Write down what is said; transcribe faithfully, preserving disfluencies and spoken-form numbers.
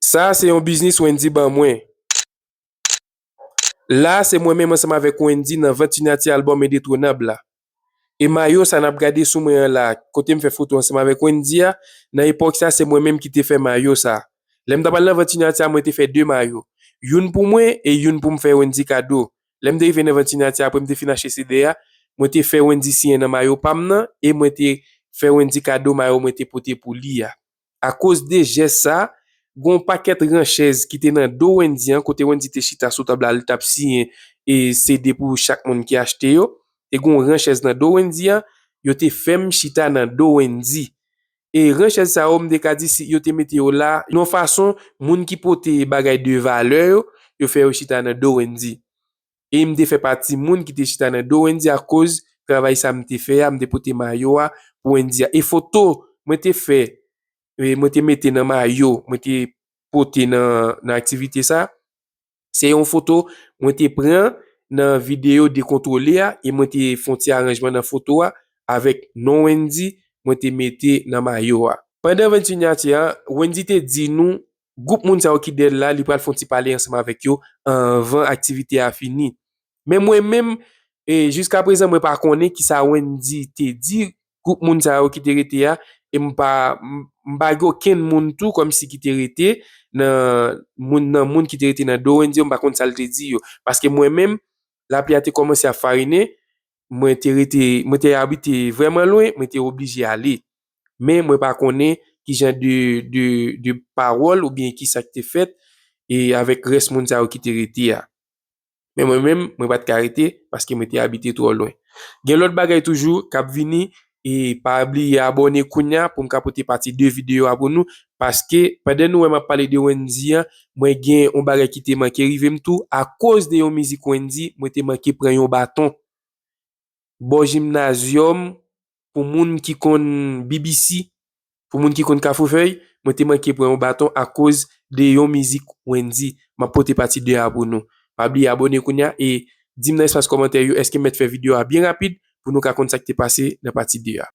Sa a se yon biznis Wendy ban mwen. La a se mwen menm ansanm avèk Wendy nan vant sinyati albòm Endetwonab la. E mayo sa n ap gade sou mwen an la, kote m fè foto ansanm avèk Wendy a, nan epòk sa se mwen menm ki te fè mayo sa. Lè m t ap al nan vant sinyati a, mwen te fè de mayo. Youn pou mwen e youn pou m fè Wendy kado. Lè m te rive nan vant sinyati a, apre m te fin achte C D a, mwen te fè Wendy siyen nan mayo pa m nan e mwen te fè Wendy kado mayo mwen te pote pou li a. Akoz de jès sa, gon pakèt ran chèz ki te nan do Wendy an, kote Wendy te chita sou tab la, li t ap siyen e C D pou chak moun ki achte yo. Te gon ran chèz nan do Wendy an, yo te fè m chita nan do Wendy. E ran chèz sa yo, m te ka di si yo te mete yo la, yon fason, moun ki pote bagay de valè yo, yo fè yo chita nan do Wendy. E m te fè pati moun ki te chita nan do Wendy akoz travay sa m te fè a, m te pote mayo a pou Wendy a. E foto mwen te fè, e mwen te mete nan mayo, mwen te pote nan, nan aktivite sa, se yon foto mwen te pran nan videyo Dekontwole a, e mwen te fè yon ti aranjman nan foto a avèk non Wendy, mwen te mete nan mayo a. Pandan vant sinyati a, Wendy te di nou, gwoup moun sa yo ki dèyè l la, li pral fè yon ti pale ansanm avèk yo anvan aktivite a fini. Men mwen menm, e jiska prezan, mwen pa konnen kisa Wendy te di gwoup moun sa yo ki te rete a, e m pa, m, m pa gen okenn moun tou kòmsi ki te rete nan moun, nan moun ki te rete nan do Wendy yo, m pa konn sa l te di yo. Paske mwen menm, lapli a te kòmanse ap farinen, mwen te rete, mwen te abite vrèman lwen, mwen te oblije ale. Men mwen pa konnen ki jan de, de, de pawòl oubyen kisa k te fèt e avèk rès moun sa yo ki te rete a. Men mwen menm, mwen pa t ka rete paske mwen te abite twò lwen. Gen lòt bagay toujou k ap vini e pa bliye abòne kounya pou m ka pote pati de videyo a pou nou, paske pandan nou wè m ap pale de Wendy an, mwen gen yon bagay ki te manke rive m tou, akoz de yon mizik Wendy, mwen te manke pran yon baton. Bò jimnazyòm, pou moun ki konn B B C, pou moun ki konn Kafoufèy, mwen te manke pran yon baton akoz de yon mizik Wendy. M ap pote pati de a pou nou. Pa bliye abòne kounya e di m nan espas kòmantè yo èske m mèt fè videyo a byen rapid pou nou ka konn sa k te pase nan pati de a.